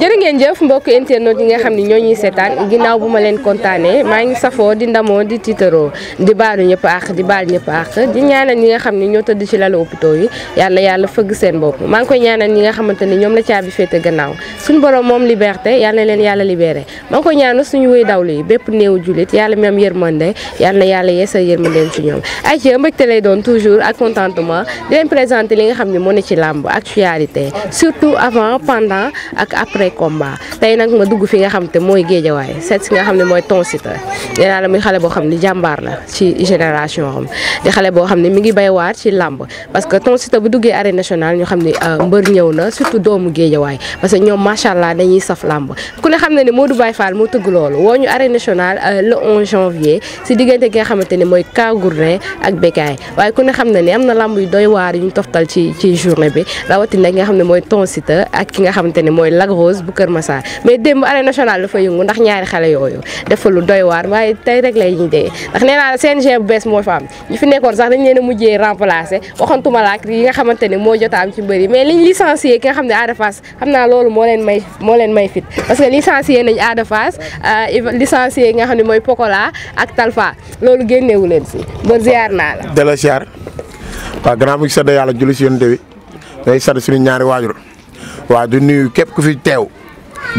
jërë ngeen jëf mbokk internet yi nga xam ne ñoo ñuy seetaan ginnaaw bu ma leen kontaanee maa ngi safoo di ndamoo di tiitaroo di baalu ñëpp àq di baal ñëpp àq di ñaanal ñi nga xam ne ñoo tëdd ci lalu hôpitaux yi yàlla fëgg seen bopp maa ngi koy ñaanal ñi nga xamante ne ñoom la caabi féete gannaaw suñu borom moom liberté yàlla leen yàlla libéré maa ngi koy ñaanal suñu wéy dawlu yi bépp néew julit yàlla mi am yërmande yàlla yeesa yërmandeen ci ñoom ay ci mbégte lay doon toujours ak contentement di leen présenter li nga xam ne moo ne ci làmb actualité surtout avant pendant ak après combat tey nag ma dugg fi nga xam te mooy géejawaay seet si nga xam ne mooy Ton Siteu nee naa la muy xale boo xam ne jàmbaar la ci génération am di xale boo xam ne mi ngi bay waar ci làmb parce que Ton Siteu bu duggee arène nationale ñu xam ne mbër ñëw na surtout doomu géejawaay parce que ñoom macha allah dañuy saf làmb ku ne xam ne ne Modou Baye Fall moo tëgg loolu woo ñu arène nationale le 11 janvier si diggante ki nga xamante ne mooy Kaw Gourdin ak Bécaye waaye ku ne xam ne am na làmb yu doy waar yu ñu toftal ci journée bi rawatina ki nga xam ne mooy Ton Siteu ak ki nga xamante ne mooy Lac Rose bu Kër Massar mais démb arène nationale dafa yëngu ndax ñaari xale yooyu dafa lu doy waar waaye tey rek lay ñu dee ndax nee naa la CNG bu bees moo fa am ñi fi nekkoon sax dañ leen a mujjee remplacer waxantuma la ak yi nga xamante ne moo jot a am ci mbër yi mais liñ licencié ki nga xam ne Ada Fass xam naa loolu moo leen may fit parce que licencié nañ Ada Fass licencié ki nga xam ne mooy Pokola ak Talfa loolu génneewu leen si ba ziar naa la. delloo ziar waaw gannaaw mu ngi sant yàlla julli si yonent bi day sant suñu ñaari waajur waaw di nuyu képp ku fi teew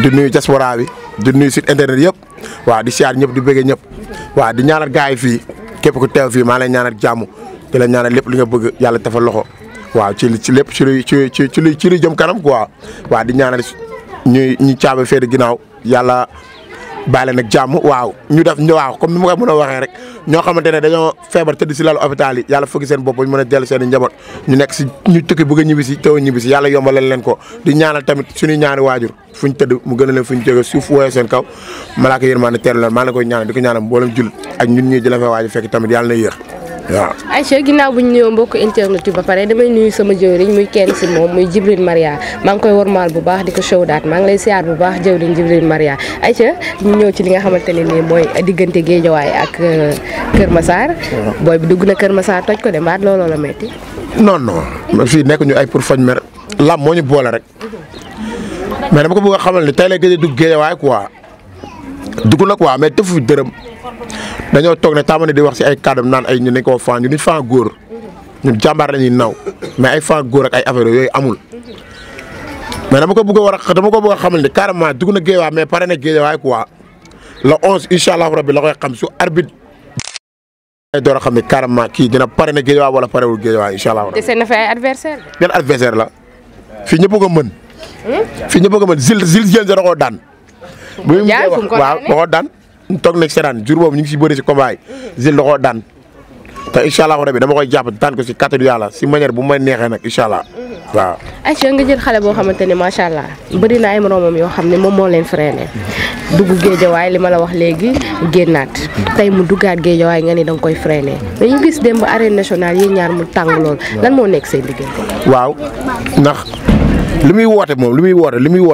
di nuyu diaspora bi di nuyu site internet yëpp waaw di siyaar ñëpp di bëggee ñëpp waaw di ñaanal gars yi fii képp ku teew fii maa lay ñaanal jàmm di la ñaanal lépp li nga bëgg yàlla defal loxo waaw ci lépp ci lu jëm kanam quoi waaw di ñaanal ñu caabi fee di ginnaaw yàlla bàyyi leen ak jàmm waaw ñu def waaw comme ni ma ko mën a waxee rek ñoo xamante ne dañoo feebar tëdd si lalu hôpital yi yàlla fëgg seen bopp ñu mën a dellu seen i njaboot ñu nekk si ñu tukki bëgg a ñibbisi teew a ñibbisi yàlla yombalal leen ko di ñaanal tamit suñuy ñaari waajur fu ñu tëdd mu gën a leen fu ñu jóge suuf wooyee seen kaw malaaka yërmande teeru leen maa ngi koy ñaanal di ko ñaanal mboolem jul ak ñun ñii jëla fee waaju fekk tamit yàlla na yéex waaw. Aïcha ginnaaw bu ñu nuyoo mbokk internet yi ba pare damay nuyu sama jëwriñ muy kenn si moom muy Djibril Maria maa ngi koy wormaal bu baax di ko showdaat maa ngi lay siyaar bu baax jëwriñ Djibril Maria Aïcha ñu ñëw ci li nga xamante ne nii mooy diggante Géejawaay ak Kër Massar. booy bi dugg na Kër Massar toj ko de mbaat looloo la metti non fii nekk ñu ay pour fañ mer lam moo ñu boole rek mais dama ko bëgg a xamal ni tey lay gëj a dugg Géejawaay quoi dugg na quoi mais tëfu dërëm dañoo toog ne tàmbali di wax si ay kàddu naan ay ñu ne ko fan ñu nit fan góor ñun jàmbaar lañuy naw mais ay fan góor ak ay affaire yooyu amul. mais dama ko bëgg a xamal ni carrément dugg na Géejawaay mais pare na Géejawaay quoi le 11 incha allah rabbi la koy xam su arbitre ay door a xam ne carrément kii dina pare na Géejawaay wala parewul Géejawaay incha allah. dese na fi ay adversaire yan adversaire la fii ñëpp ko mën. fii ñëpp ko mën zil jël da koo daan. waaw da koo daan. ñu toog nag seetaan jour boobu ñu ngi si bëri si combat yi Zil da koo daan te incha allah rabi dama koy jàpp daan ko si kàttanu yàlla si manière bu may neexee nag incha allah waaw. Aïcha nga jël xale boo xamante ne macha allah bëri na ay moromam yoo xam ne moom moo leen freiné dugg géejawaay li ma la wax léegi génnaat tey mu duggaat géejawaay nga ni da nga koy freiné mais ñu gis démb arène nationale yéen ñaar mu tàng lool lan moo nekk seen liggéey. waaw ndax li muy woote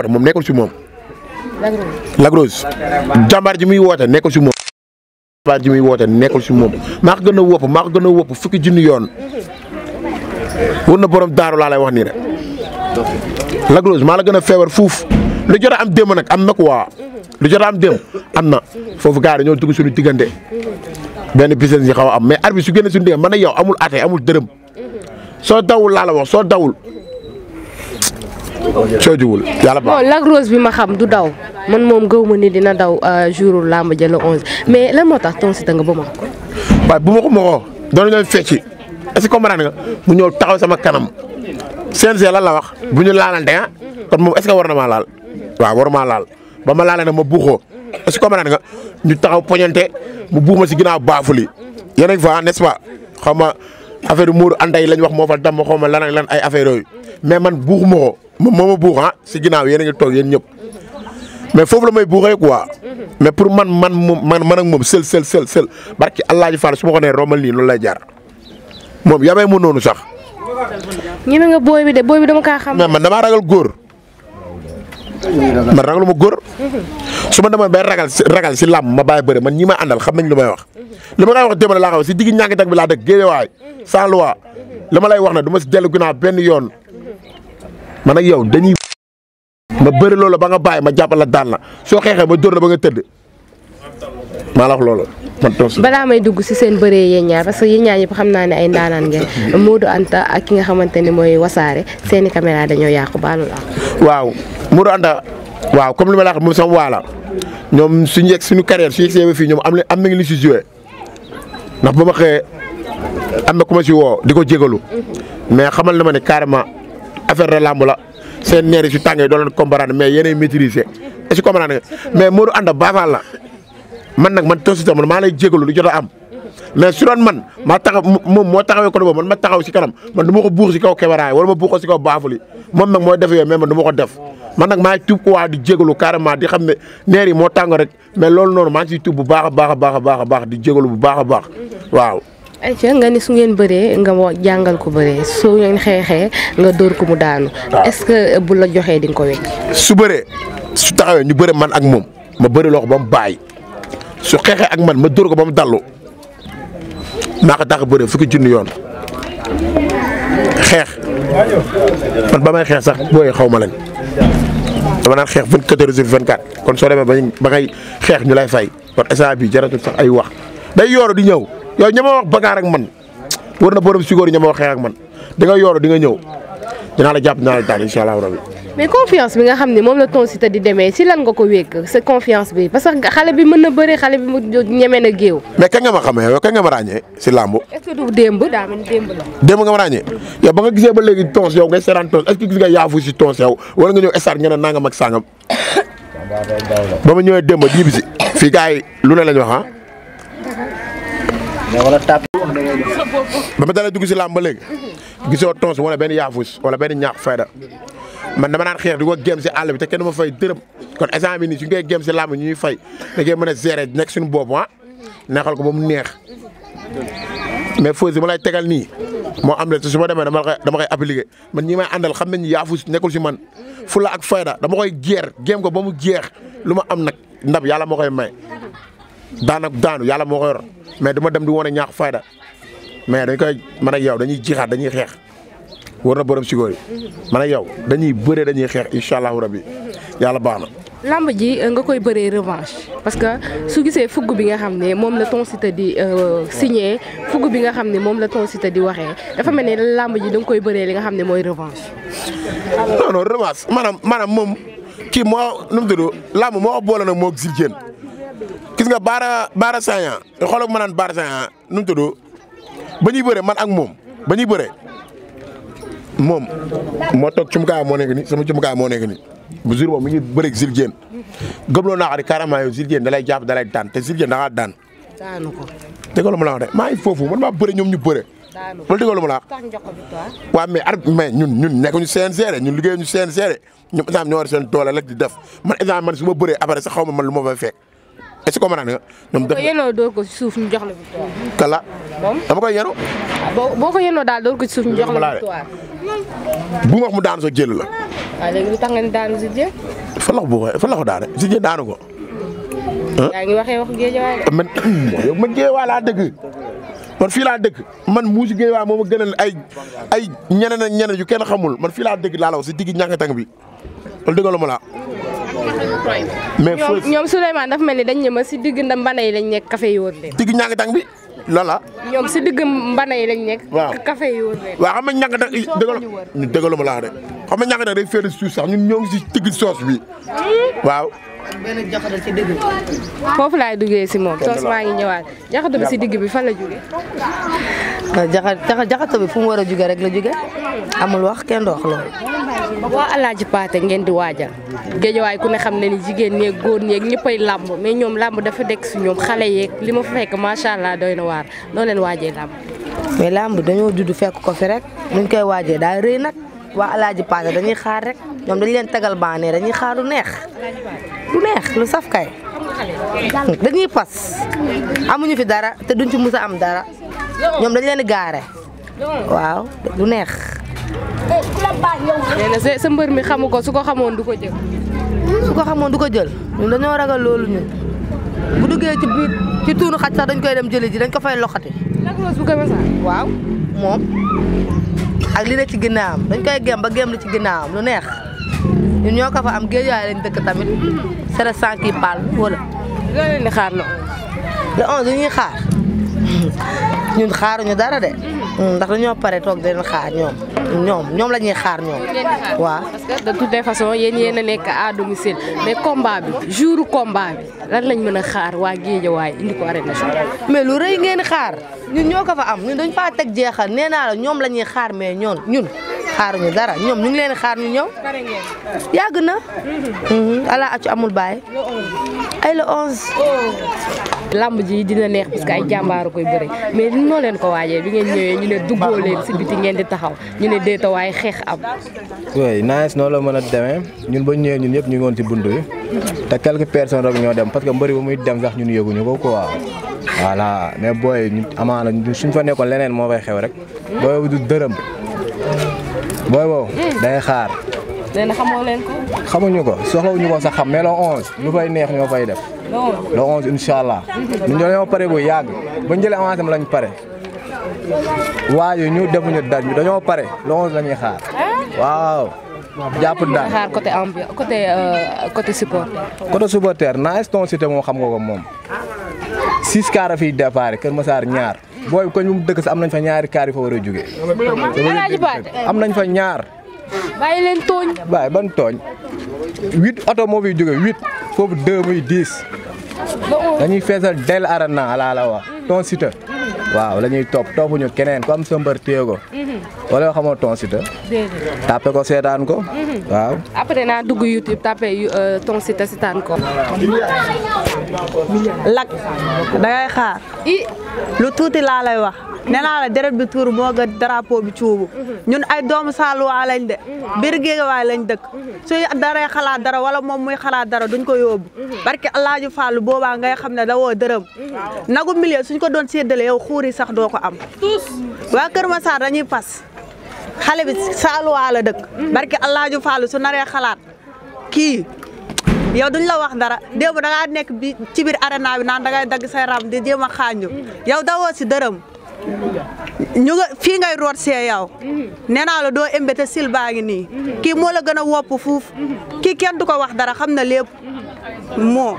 moom nekkul si moom. Lac Rose jàmbaar ji muy woote nekkul si moom. jàmbaar ji muy woote nekkul si moom maa ko gën a wópp fukki junni yoon wër na borom daaru laa lay wax nii rek. Lac Rose maa la gën a feebar fuuf lu jot a am démb nag am na quoi lu jot a am démb am na foofu gars yi dañoo dugg suñu diggante benn business yi xaw a am mais arbitre su génne suñu diggante man ak yow amul ate amul dërëm soo dawul laa la wax soo dawul. soo jiwul yàlla baax. non Lac Rose bi ma xam du daw man moom gëw ma ni dina daw jour làmb ja le 11 mais lan moo tax Ton Siteu nga ba ma ko. waaye bu ma ko moxoo doon ñooy fecci est-ce que comprendre nga mu ñëw taxaw sama kanam CNG lan la wax bu ñu laalante ah kon moom est-ce que war na maa laal waaw war maa laal ba ma laalee nag ma buuxoo est-ce que comprendre nga ñu taxaw poñante mu buux ma si ginnaaw baafuli yéen a ngi fa n'est-ce pas xaw ma affaire muur anday lañ wax moo fa dam xaw ma lan ak lan ay affaire yooyu mais man buuxu ma ko moom moo ma buux ah si ginnaaw yéen a ngi toog yéen ñëpp mais foofu la may buuxee quoi mais pour man ak moom sël barki Alaaji Fall su ma ko nee romal nii loolu lay jaar moom yabee mu noonu sax. ñeme nga booy bi dama kaa xam. mais man damaa ragal góor man ragaluma góor su ma demoon bay ragal si làmb ma bàyyi bëri man ñi ma àndal xam nañ lu may wax li ma koy wax démb laa xam si digg ñàkk bi laa dëkk Géejawaay sans loi li ma lay wax ne du ma si dellu ginnaaw benn yoon man ak yow dañuy ma ma bëri loolu ba nga bàyyi ma jàppal la daan la soo xeexee ma dóor la ba nga tëdd maa la wax loolu man Tonsu. balaa may dugg si seen bëree yéen ñaar parce que yéen ñaar ñëpp xam naa ne ay ndaanaan ngeen Modou Anta ak ki nga xamante ni mooy Wassare seeni caméra dañoo yàqu baalu la. waaw Modou Anta waaw comme li ma la wax moom sama waala ñoom suñu yegg suñu carrière suñu yegg fii ñoom am nañu li si joué ndax ba ma xëyee am na ku ma si woo di ko jégalu mais xamal na ma ne carrément affaire de lamb la seen neer yi si tàngee doo leen comprendre mais yéenay maîtriser est ce que comprendre nga mais Modou Anta baafaal la man nag man Tonsu man maa lay jégalu lu jot a am mais su doon man maa taxaw moom moo taxawee côté boobu man ma taxaw si kanam man du ma ko buux si kaw caméra wala ma buux ko si kaw baafuli moom nag mooy def yooyu mais man du ma ko def man nag maa ngi tuub ko waa di jégalu carrément di xam ne neer yi moo tàng rek mais loolu noonu maa ngi siy tuub bu baax a baax a baax a baax a baax di jégalu bu baax a baax waaw. ayca nga ni su ngeen bëree nga jàngal ko bëree su ngeen xeexee nga dóor ko mu daanu. est-ce que bu la joxee di nga ko wekk. su bëree su taxawee ñu bëre man ak moom ma bëri loo ko ba mu bàyyi su xeexee ak man ma dóor ko ba mu dallu maa ko tax a bëre fukki junni yoon xeex man ba may xeex sax booy xaw ma leen dama naan xeex 24 heures sur 24 kon soo demee ba ngay xeex ñu lay fay kon instant bii jaratul sax ay wax day yooru di ñëw yow ña ma wax bagaar ak man war na borom sigóor yi ña ma wax xeex ak man di nga yooru di nga ñëw dinaa la jàpp dinaa la daan incha allah rabi. mais confiance bi nga xam ne moom la Tonsu di demee si lan nga ko wékk sa confiance bi parce que xale bi mën na bëri xale bi mu ñeme na géew. mais kañ nga ma xamee yow kañ nga ma ràññee si làmb. est-ce que du démb daa mel ni démb la. démb nga ma ràññee yow ba nga gisee ba léegi Tonsu yow ngay seetaan Tonsu est-ce que gis nga yaafu si Tonsu yow wala nga ñëw estar nga ne nangam ak sangam ba ma ñëwee démb jiibi si fii gars yi lu ne lañ wax ah. ba ma dalee dugg si làmb ba léegi gisoo Tonsu wala benn yaafus wala benn ñaax fayda man dama naan xeex di ko géem si àll bi te kenn ma fay dërëm kon instant bi nii su ñu koy géem si làmb ñu ñuy fay da ngay mën a gérer nekk suñu bopp ah neexal ko ba mu neex mais fausse bi ma lay tegal nii moo am le su ma demee dama koy appliqué man ñi may àndal xam nañ ni yaafus nekkul si man fula ak fayda dama koy geer géem ko ba mu jeex lu ma am nag ndab yàlla moo koy may daanu yàlla moo koy yor mais du ma dem di wane ñaax fayda mais dañ koy man ak yow dañuy jixaat dañuy xeex war na borom sigóor yi man ak yow dañuy bëree dañuy xeex incha allahu rabi yàlla baax na. lamb ji nga koy bëree revanche parce que su gisee fugg bi nga xam ne moom la Tonsu di signé fugg bi nga xam ne moom la Tonsu di waxee dafa mel ne lamb ji da nga koy bëree li nga xam ne mooy revanche. non revanche maanaam moom kii moo nu mu tudd lamb moo ko boole nag moo gis jën gis nga Baara Sagna xoolal ma naan Baara Sagna nu mu tudd ba ñuy bëree man ak moom ba ñuy bëree. moom moo toog cumukaay moo nekk nii sama cumukaay moo nekk nii bu jour boobu mi ngi bëreeg Zil Diène gëmloo naa ko de carrément yow Zil Diène da lay jàpp da lay daan te Zil Diène da ngaa daan. daanu ko. dégg nga lu ma la wax de maa ngi foofu man maa bëre ñoom ñu bëre. daanu ko loolu dégg nga lu ma la wax. tax jox ko victoire. waaw mais ñun nekkuñu CNG de ñun liggéeyuñu CNG de ñoom exemple ñoo war seen doole rek di def man exemple man su ma bëree après sax xaw ma man lu ma fay fekk est-ce que comprendre nga. ñoom def yéenoo door ko ci suuf ñu jox la victoire. kala moom dama koy yenu. boo ko yéenoo daal door ko ci suuf ñu jox la victoire. bu ma wax mu daanu sa jël la. waaw léegi lu tax nga ni daanu Zil Diène. fan la ko boo fan la ko daane Zil Diène daanu ko. yaa ngi waxee wax géejawaay. man yow man géejawaay laa dëkk man fii laa dëkk man muusi géejawaay moo ma gënal ay ñeneen ak ñeneen yu kenn xamul man fii laa dëkk laa la wax si digg ñàkkatang bi loolu dëgg la ma la. mais ñoom Souleymane dafa mel ni dañ ñëma si digg mbana yi lañ nekk café yi wër leen. digg ñàkkatang bi lala. ñoom si digg mbana yi lañ nekk. waaw café yi wër leen. waaw xam nga ñàkkatang dëgg la ma la de xam nga ñàkkatang day féeri suuf sax ñun ñoo ngi si digg soos bi waaw. benn jaxatu ci digg bi. foofu laay duggee si moom soos maa ngi ñëwaat jaxatu bi si digg bi fan la jógee. jaxatu bi fu mu war a jóge rek la jóge amul wax kenn du wax loolu. waa Alaaji Paate ngeen di waajal géejawaay ku ne xam ne ni jigéen ñeeg góor ñeeg ñëppay làmb mais ñoom làmb dafa dekk si ñoom xale yeeg li ma fa fekk macha allah doy na waar noo leen waajee làmb. mais làmb dañoo judd fekk ko fi rek nuñ koy waajee daal rëy nag waa Alaaji Paate dañuy xaar rek ñoom dañ leen tegal baanee dañuy xaar lu neex lu saf kay dañuy pas amuñu fi dara te duñ ci mus a am dara ñoom dañ leen di gaare waaw lu neex. nee na sa mbër mi xamu ko su ko xamoon du ko jël. su ko xamoon du ko jël ñun dañoo ragal loolu ñun bu duggee ci biir ci tuunu xaj sax dañ koy dem jëli ji dañ ko fay loxati. waaw moom ak li ne ci ginnaawam dañ koy gem ba gem li ci ginnaawam lu neex ñun ñoo ko fa am Guédiawaye lañ dëkk tamit c'est sans qui parle wala. loo leen di xaar le 11 ñuy xaar ñun xaaruñu dara de ndax dañoo pare toog di leen xaar ñoom la ñuy xaar ñoom. waaw parce que de toutes les façons yéen a nekk à domicile mais combat bi jouru combat bi lan lañ mën a xaar waa Guédiawaye indi ko arène nationale. mais lu rëy ngeen xaar ñun ñoo ko fa am ñun dañ faa teg jeexal nee naa la ñoom la ñuy xaar mais ñun xaaruñu dara ñoom ñu ngi leen xaar ñu ñëw. yàgg na. ala accu amul baay. ay le 11. lamb ji dina neex parce que ay jàmbaaru koy bëre mais noo leen ko waajee bi ngeen ñëwee ñu ne duggoo leen si biti ngeen di taxaw ñu ne déeta waaye xeex am. oui nice noonu la mën a demee ñun ba ñëwee ñun ñëpp ñu ngi woon ci bunt bi te quelques personnes rek ñoo dem parce que mbëri ba muy dem sax ñun yëguñu ko quoi voilà mais booy ñu amaana suñ fa nekkoon leneen moo fay xew rek booy du dërëm booy boobu day xaar. nee na xamoo leen ko. xamuñu ko soxlawuñu ko sax xam mais le 11 lu fay neex ñoo fay def. le 11 incha allah. ñun dañoo pare bu yàgg ba ñu jëlee avancé lañ pare. waaye ñu defuñu daj bi dañoo pare le 11 la ñuy xaar. waaw. jàpp daal xaar côté ambiance côté supporter. côté supporter naa Tonn Siteu moom xam nga ko moom. 6 car a fiy départ Kër Massar ñaar booy koñ mu dëkk sax am nañ fa ñaari car yi fa war a jógee. am nañ fa ñaar. bàyyi leen tooñ. bàyyi ban tooñ 8 oto moo fiy jógee 8 foofu 2 muy 10 dañuy feesal del arena laa la wax Tonn Siteu waaw la ñuy toppuñu keneen ku am sa mbër téye ko wala yoo xamoo Tonn Siteu tàppe ko seetaan ko waaw. après naa dugg YouTube tàppe Tonn Siteu seetaan ko. lak dangay xaar lu tuuti laa lay wax. nee naa la deret bi tuur moo gën drapeau bi cuubu ñun ay doomu Saaluwaa lañ de biir Guédiawaye lañ dëkk suy daree xalaat dara wala moom muy xalaat dara duñ ko yóbbu barke Alaaji Fallu boobaa ngay xam ne dawoo dërëm nagu milieu suñ ko doon séddale yow xuuri sax doo ko am waa Kër Massar dañuy pas xale bi Saaluwaa la dëkk barke Alaaji Fallu su naree xalaat kii yow duñ la wax dara démb dangaa nekk bi ci biir arena bi naan dangay dagg say ram di jéem a xaañu yow dawoo si dërëm ñu nga fii ngay root see yow nee naa la doo embete sil baa ngi nii kii moo la gën a wopp fuuf kii kenn du ko wax dara xam na lépp moo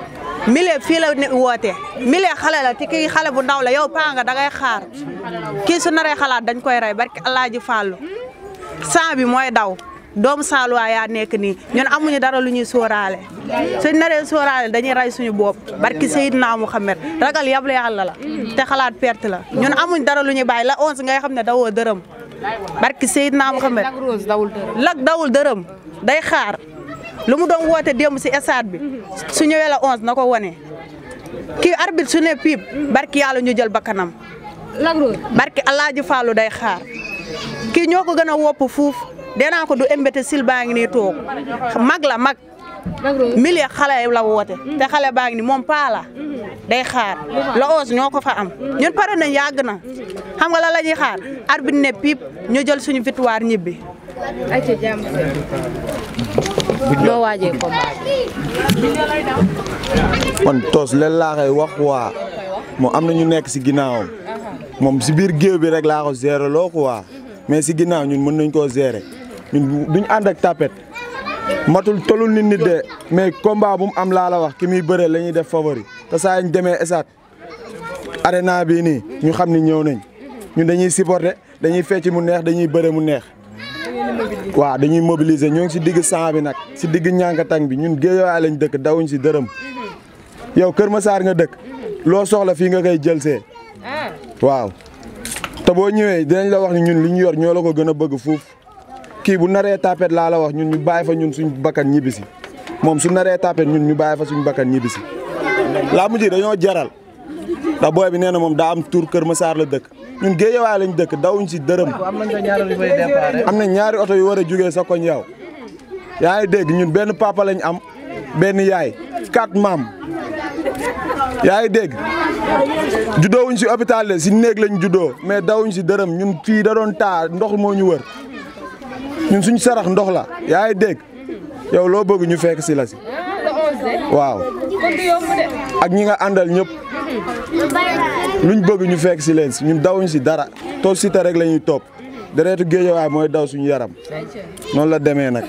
mile fii la ne woote mile xale la te kii xale bu ndaw la yow paa nga dangay xaar kii su naree xalaat dañ koy rey barki Alaaji Fallu sang bi mooy daw doomu Saaluwaa yaa nekk nii ñun amuñu dara lu ñuy sóoraale suñ naree sóoraale dañuy rey suñu bopp barki Seydina Muhammad ragal yable yàlla la te xalaat perte la ñun amuñ dara lu ñuy bàyyi la 11 ngay xam ne dawoo dërëm barki Seydina Muhammad lak dawul dërëm day xaar lu mu doon woote démb si stade bi su ñëwee la 11 na ko wone kii arbitre su ne piip barki yàlla ñu jël bakkanam barki Alaaji Fallu day xaar kii ñoo ko gën a wopp fuuf denaa ko du embete sil baa ngi nii toog mag la mag milieu xale la woote te xale baa ngi ni moom paa la day xaar la 11 ñoo ko fa am ñun pare nañ yàgg na xam nga la la ñuy xaar arbitre ne piip ñu jël suñu victoire ñibbi. ayca jàmm loo waajee combat man tos leen laa koy wax waa moom am na ñu nekk si ginnaawam moom si biir géew bi rek laa ko gérer loo ko waa mais si ginnaaw ñun mën nañ koo gérer ñun duñ ànd ak tapet matul tolul nit de mais combat bu mu am laa la wax ki muy bëree la ñuy def favori te saa ñu demee esat arena bii nii ñu xam ni ñëw nañ ñun dañuy supporter dañuy fecc mu neex dañuy bëre mu neex waaw dañuy mobiliser ñoo ngi si digg sang bi nag si digg ñànkatang bi ñun Guédiawaye lañ dëkk dawuñ si dërëm yow Kër Massar nga dëkk loo soxla fii nga koy jël see waaw te boo ñëwee dinañ la wax ni ñun li ñu yor ñoo la ko gën a bëgg fuuf kii bu naree tapet laa la wax ñun ñu bàyyi fa ñun suñ bakkan ñibbisi moom su naree tapet ñun ñu bàyyi fa suñ bakkan ñibbisi laa mujj dañoo jaral ndax booy bi nee na moom daa am tur Kër Massar la dëkk ñun Guédiawaye lañ dëkk dawuñ si dërëm am na ñaari oto yu war a jugee sa koñ yow yaa ngi dégg ñun benn papa lañ am benn yaay 4 maam yaa ngi dégg juddoo wuñ si hôpital de si néeg lañ juddoo mais dawuñ si dërëm ñun fii da doon taa ndox moo ñu wër ñun suñ sarax ndox la yaa ngi dégg yow loo bëgg ñu fekk si la si waaw ak ñi nga àndal ñëpp luñ bëgg ñu fekk si leen si ñun dawuñ si dara toog si te rek la ñuy topp deretu Guédiawaye mooy daw suñu yaram noonu la demee nag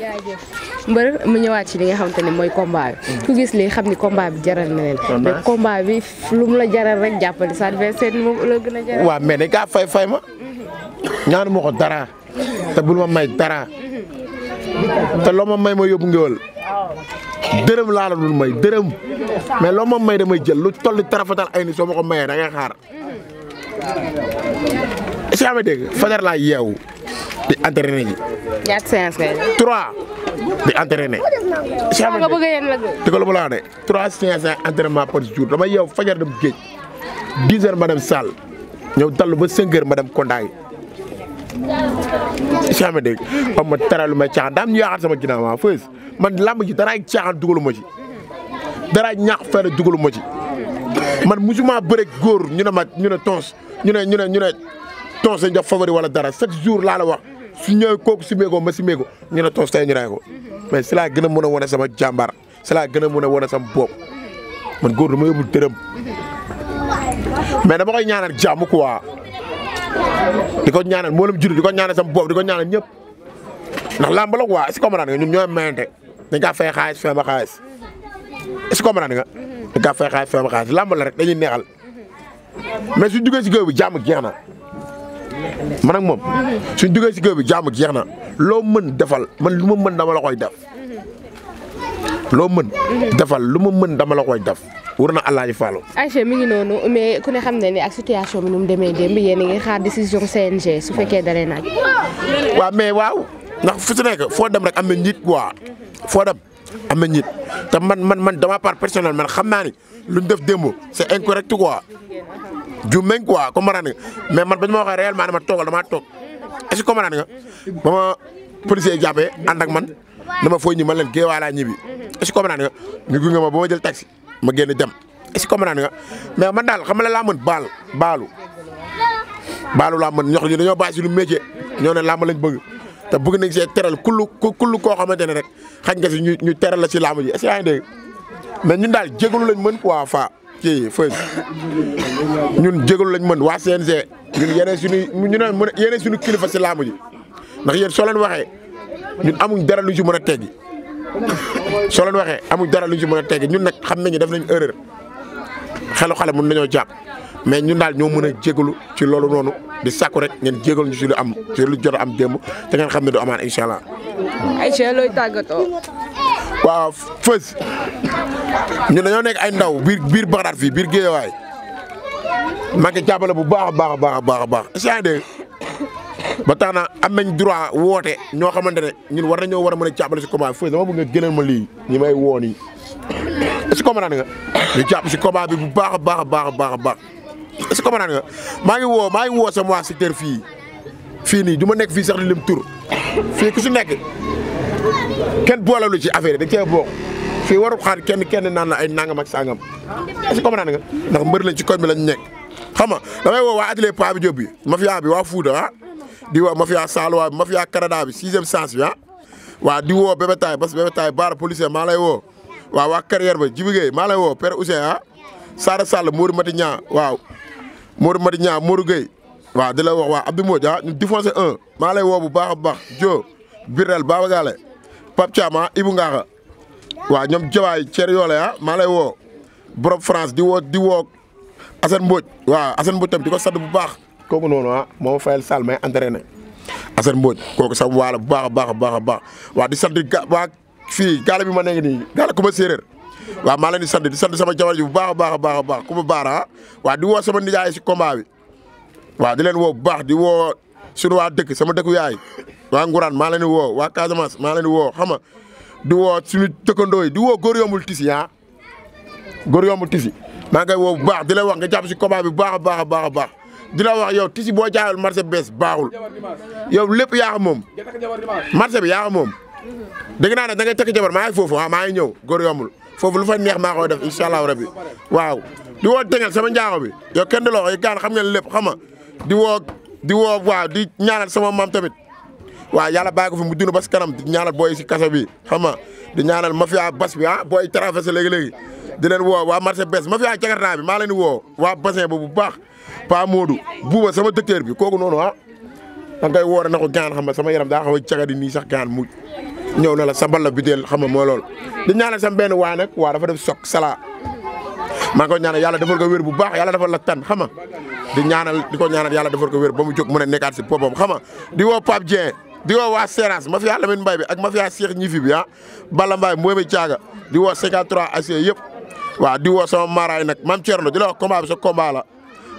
mbër mu ñëwaat ci li nga xamante ne mooy combat bi ku gis lii xam ni combat bi jaral na leen mais combat bi lu mu la jaral rek jàppale sa adversaire moom la gën a jaral. waaw mais dañ kaa fay ma ñaanu ma ko dara te bul ma may dara te loo ma may ma yóbbu ngéwël dërëm laa la dul may dërëm mais loo ma may damay jël lu toll tarafatal ay ni soo ma ko mayee da ngay xaar est-ce que yaa ma dégg fajar laa yeewu di entraîné ji. ñaata séance ngay def. 3 di entraîné. est-ce que nga bëgg a yéen la te ko lu ma la wax de 3 séances entraînement par jour dama yeewu fajar dem géej 10 heures ma dem salle ñëw dallu ba 5 heures ma dem kondaay. est-ce que yaa ma dégg xam ma taralu ma caaxaan daam ñu yaakaar sama ginnaaw maa fës man làmb ji daraay caaxaan dugalu ma ci daraay ñàkk fayda dugalu ma ci man musuma bëre góor ñu ne tons ñu ne tons dañ def favori wala dara chaque jour laa la wax su ñëwee kooku simee ko ma simee ko ñu ne tons tey ñu ray ko mais si laa gën a mën a wane sama jàmbaar si laa gën a mën a wane sama bopp man góor dama yóbbu dërëm mais dama koy ñaanal jàmm quoi di ko ñaanal mboolem jur di ko ñaanal sama bopp di ko ñaanal ñëpp ndax làmb la quoi est-ce que comprendre nga ñun ñooy mayante dañ kaa fay xaalis fay ba xaalis est-ce que comprendre nga dañ kaa fay xaalis fay ba xaalis làmb la rek dañuy neexal mais suñ duggee si géew bi jàmm jeex na man ak moom suñ duggee si géew bi jàmm jeex na loo mën defal man lu ma mën dama la koy def loo mën defal lu ma mën dama la koy def wër na Alaaji Fallu. Aïcha mi ngi noonu mais ku ne xam ne ni ak situation bi nu mu demee démb yéen a ngi xaar décision CNG su fekkee dalee naaj. waaw mais waaw ndax fu si nekk foo dem rek am na njiit quoi foo dem am na njiit te man dama part personnel man xam naa ni luñ def démb c'est incorrect quoi ju meñ quoi comprendre nga mais man bañ ma waxee réellement dama toogal damaa toog est-ce que comprendre nga ba ma policier jàppee ànd ak man dama fooy ñi man leen géewaa laa ñibbi est-ce que comprendre nga ñu gunge ma ba ma jël taxi ma génn dem est-ce que comprendre nga mais man daal xam nga laa mën baalu laa mën ñox ñu dañoo bàyyi suñu métier ñoo ne làmb lañ bëgg te bëgg nañ see teral kullu koo xamante ne rek xañ nga si ñu teral la si làmb ji est-ce que yaa ngi dégg mais ñun daal jégalu lañ mën quoi fa ci fës ñun jégalu lañ mën waa CNG ñun yeneen suñu kilifa si làmb ji ndax yéen soo leen waxee ñun amuñ dara luñ si mën a teggi soo leen waxee amuñ dara luñ si mën a teggi ñun nag xam nañu def nañ erreur xelu xale mën nañoo jàpp mais ñun daal ñoo mën a jégalu ci loolu noonu di sàkku rek ngeen jégalu ñu si lu am ci lu jot a am démb te ngeen xam ne du amaan incha allah. Aïcha looy tàggatoo. waaw fës ñun dañoo nekk ay ndaw biir Bagdad fii biir Guédiawaye maa ngi jàppale bu baax a baax est-ce que ba tax na am nañ droit woote ñoo xamante ne ñun war nañoo war a mën a jàppale si combat fës dama bëgg nga gënal ma lii ñi may woo nii est-ce que comprendre nga ñu jàpp si combat bi bu baax a baax est-ce que comprendre nga maa ngi woo sama waa secteur fii nii du ma nekk fii sax di lim tur fii ku si nekk kenn boolalu ci affaire yi da cee bokk fii warul xaar kenn naan la ay nangam ak sangam est-ce que comprendre nga ndax mbër lañ ci koñ bi lañ nekk xam nga damay woo waa atelier Pa bi Diop bi mafia bi waa Fouta di woo mafia Saloua bi mafia Canada bi 6e sens bi waa di woo Bébé Taye parce que Bébé Taye baara policier maa lay woo waaw waa carrière ba Djibi Gueye maa lay woo Père Ousseyn Sara Sall Modou Mati Niang waaw Modou Mati Niang Modou Gueye waaw di la wax waa Abdou Modou ñu défoncé 1 maa lay woo bu baax a baax Jo Birel Baba Gale Pape Thiam Ibou Ngaka waaw ñoom Jawaay Thierry Yole maa lay woo borom France di woo Assane Mbodj waaw Assane Mbodj tam di ko sant bu baax kooku noonu moo fayal Sall may entraîné Assane Mbodj kooku sax waala bu baax a baax waaw di sant waa fii gaale bi ma nekk nii gaale ku ma séeréer waaw maa leen di sant sama jabar ji bu baax a baax ku ma baara waaw di woo sama nijaay si combat bi waaw di leen woo bu baax di woo suñu waa dëkk sama dëkku yaay waa Ngourane maa leen di woo waa Casamance maa leen di woo xam nga di woo suñu dëkkandoo yi di woo góor yombul tisi góor yombul tisi maa ngi koy woo bu baax di la wax nga jàpp si combat bi bu baax a baax di la wax yow tisi boo jaayul marché bees baaxul yow lépp yaa xam moom marché bi yaa xam moom dégg naa ne da ngay tekk jabar maa ngi foofu maa ngi ñëw góor yombul foofu lu fa neex maa koy def incha allah rabbi waaw di woo Tengel sama njaago bi yow kenn du la wax gaan xam ngeen lépp xam nga di woo waaw di ñaanal sama maam tamit waaw yàlla bàyyi ko fi mu dund ba si kanam di ñaanal booy si kaso bi xam nga di ñaanal mafia bas bi booy traversé léegi di leen woo waa marché bees mafia Jakarta bi maa leen di woo waa bassin ba bu baax Pa Modou buuba sama dëkkeer bi kooku noonu da nga koy woore na ko gaan xam nga sama yaram daa xaw a cagadi nii sax gaan mu ñëw na la sa mbal la biteel xam nga mooy loolu di ñaanal sam benn waay nag waa dafa def sok sala maa ngi ko ñaanal yàlla defal ko wér bu baax yàlla defal la tan xam nga di ko ñaanal yàlla defal ko wér ba mu jóg mën a nekkaat si boppam xam nga di woo Pape Dieng di woo waa Seras mafia Lamine Mbaye bi ak mafia Cheikh ñifi bi Balla Mbaye Mboué Thiaga di woo 53 AC yëpp waaw di woo sama maraay nag Mame Thierno di la wax combat bi sa combat la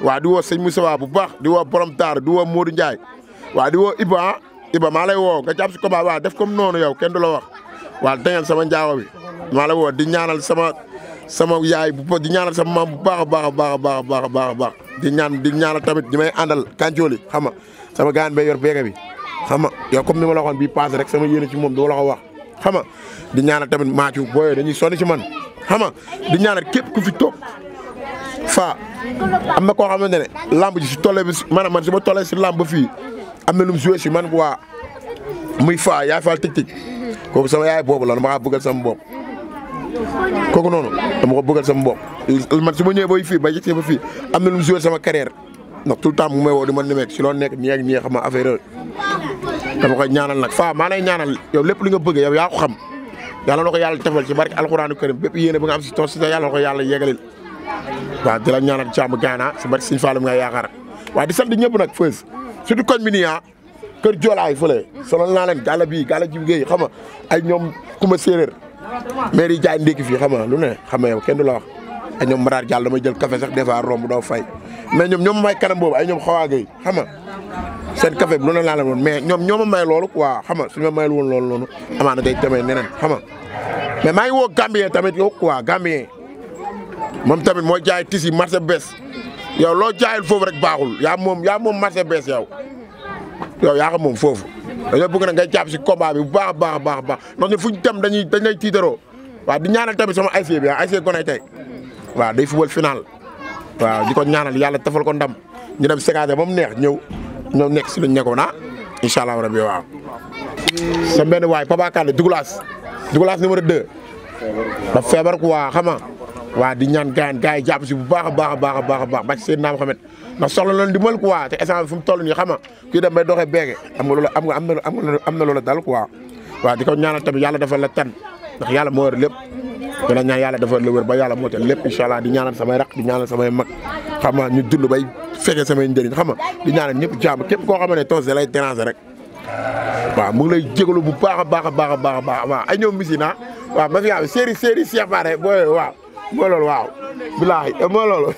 waaw di woo sëñ Moussa bu baax di woo borom Taar di woo Modou Ndiaye waaw di woo Iba maa lay woo nga jàpp si combat waaw def comme noonu yow kenn du la wax waaw dangeen sama njaago bi maa lay woo di ñaanal sama yaay bu di ñaanal sama maam bu baax a baax a baax a baax a baax a baax di ñaanal tamit ñi may àndal kancooli xam nga sama gaan bay yor beega bi xam nga yow comme ni ma la waxoon bii passé rek sama yéene ci moom dama la ko wax xam nga di ñaanal tamit maacu booyee dañuy sonn ci man xam nga di ñaanal képp ku fi toog fa am na koo xamante ne lamb ji si tollee bi maanaam man si ma tollee si lamb ba fii am na lu mu joué si man waa muy fa yaay faal tig kooku sama yaay boobu la dama ko bëggal sama bopp kooku noonu dama ko bëggal sama bopp man su ma ñëwee ba fii ba yëg ba fii am na lu mu joué sama carrière ndax tout le temps mu may woo di man nimeek si loolu nekk nii ak nii xam nga affaire dama koy ñaanal nag fa maa lay ñaanal yow lépp li nga bëgg yow yaa ko xam yàlla na ko yàlla defal ci barke alxuraanu karim bépp yéene ba nga am si tool si yàlla na ko yàlla yegalil waaw di la ñaanal jàmm gaana si barke Sëñ Fallu nga yaakaar waaw di sant ñëpp nag feus surtout koñ bi nii kër Joolaay fële sonal naa leen gàlla bii gàlla jib géey xam nga ay ñoom kuma séeréer maire yi jaay ndékki fii xam nga lu ne xam nga yow kenn du la wax ay ñoom Madaar Diallo damay jël café sax des fois romb doo fay mais ñoom may kanam boobu ay ñoom xawaa géey xam nga seen café bi lu ne laa leen woon mais ñoo ma may loolu quoi xam nga suñu ma mayul woon loolu noonu amaana day demee neneen xam nga mais maa ngi woo Gambien tamit yow quoi Gambien moom tamit mooy jaay tisi marché bees yow loo jaayul foofu rek baaxul yaa moom marché bees yow yaa xam moom foofu dañoo bëgg na ngay jàpp si combat bi bu baax a baax a baax a baax ndax ñun fu ñu dem dañ lay tiitaroo waaw di ñaanal tamit sama ASC bi ASC Gonay tey waaw day football final waaw di ko ñaanal yàlla tafal ko ndam ñu dem séquence ba mu neex ñëw nekk si luñ nekkoon incha allah rabi waaw. sa benn waay Papa Kane Douglas numéro 2 dafa feebar quoi xam nga waaw di ñaan gars yi jàpp si bu baax a baax a baax a baax a baax ba ci seen naam xamet ndax soxla loolu dimbal quoi te instant bi fu mu toll nii xam nga kii dem bay doxee beege am na loola dal quoi waaw di ko ñaanal tamit yàlla defal la tan ndax yàlla moo yor lépp di la ñaan yàlla defal la wér ba yàlla moo tal lépp incha allah di ñaanal samay raq di ñaanal samay mag xam nga ñu dund bay fekkee samay njëriñ xam nga di ñaanal ñëpp jàmm képp koo xam ne tos da lay déranger rek waaw mu ngi lay jégalu bu baax a baax a baax a baax a baax waaw ay ñoom misi na waaw ma fi am série Cheikh Bara booy waaw moo loolu waaw bilaahi moo loolu